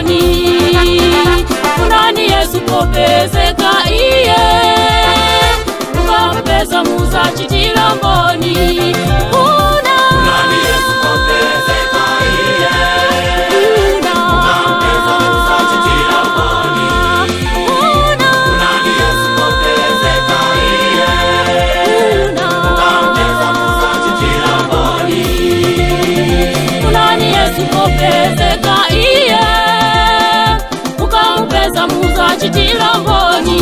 mboni. Kunani Yesu popezeka iye, ukampeza muzachitira mboni. Kunani Yesu popezeka iye, ukampeza muzachitira mboni. Kunani Yesu popezeka iye, ukampeza muzachitira mboni. Kunani Yesu popezeka iye, ukampeza muzachitira mboni.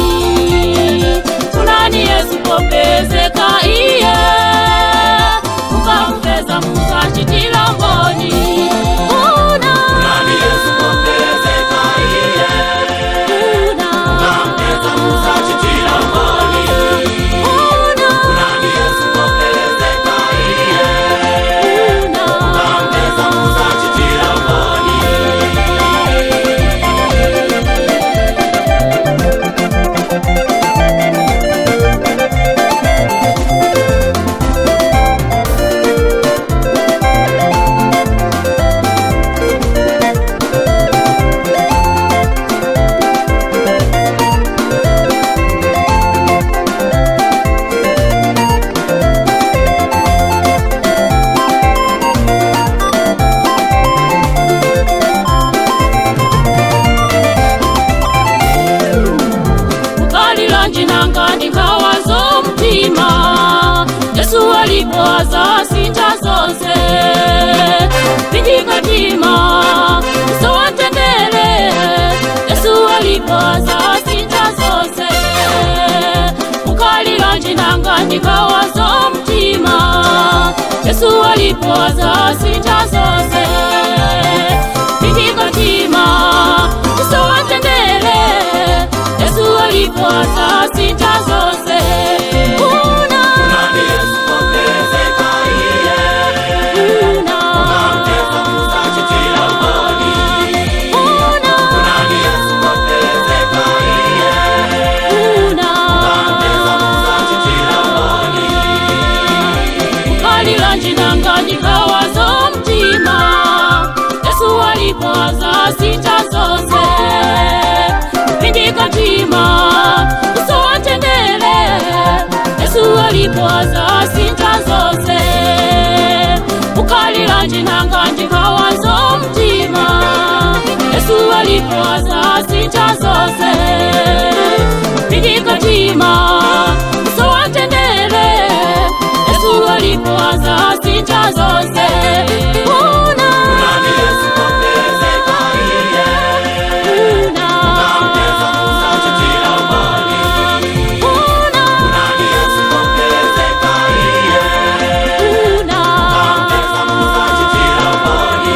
Kunani Yesu popezeka iye, ukampeza muzachitira mboni. Kunani Yesu popezeka iye, ukampeza muzachitira mboni. Kunani Yesu popezeka iye, ukampeza muzachitira mboni. Yesu alipoaza sinja zonse, pindikatima usowatendele. Yesu alipoaza sinja zonse, ukalila njinanga ndikawazo mtima. Yesu alipoaza sinja zonse, pindikatima usowatendele. Yesu alipoaza sinja zonse. Kunani Yesu popezeka iye, ukampeza muzachitira mboni. Kunani Yesu popezeka iye, ukampeza muzachitira mboni. Ukalila njinanga ndikawazo mtima. Yesu alipoaza sinja zonse, pindikatima usowatendele. Yesu alipoaza sinja zonse, ukalila njinanga ndikawazo mtima. Yesu alipoaza sinja zonse, pindikatima usowatendele. Yesu alipoaza sinja zonse. Kunani Yesu popezeka iye, ukampeza muzachitira mboni. Kunani Yesu popezeka iye, ukampeza muzachitira mboni.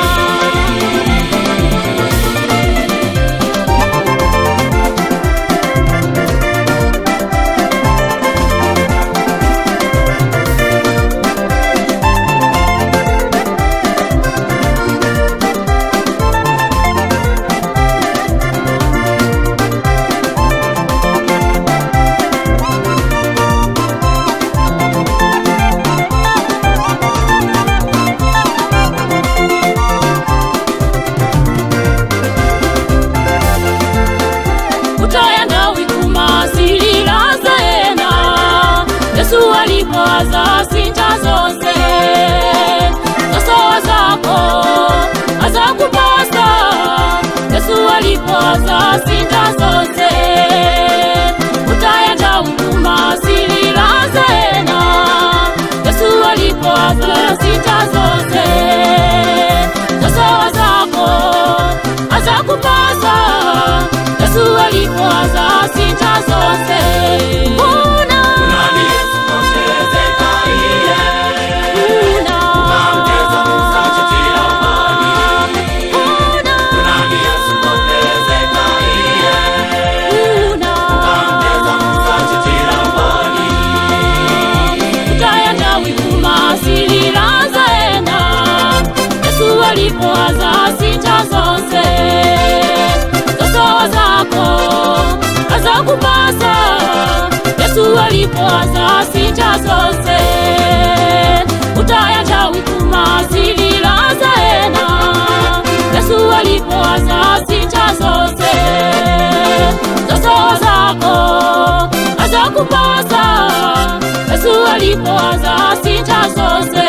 Yesu alipoaza sinja zonse, zosowa zako azakupasa. Yesu alipoaza sinja zonse, utayanja wikuma silila zena. Yesu alipoaza sinja zonse, zosowa zako azakupasa. Yesu alipoaza sinja zonse. Kunani Yesu popezeka iye, ukampeza muzachitira mboni. Kunani Yesu popezeka iye, ukampeza muzachitira mboni. Utayanja wikuma silila zena. Yesu alipoaza sinja zonse, zosowa zako azakupasa. Yesu alipoaza sinja zonse, utayanja wikuma silila zena. Yesu alipoaza sinja zonse. Zosowa zako azakupasa, Yesu alipo azasinja zonse.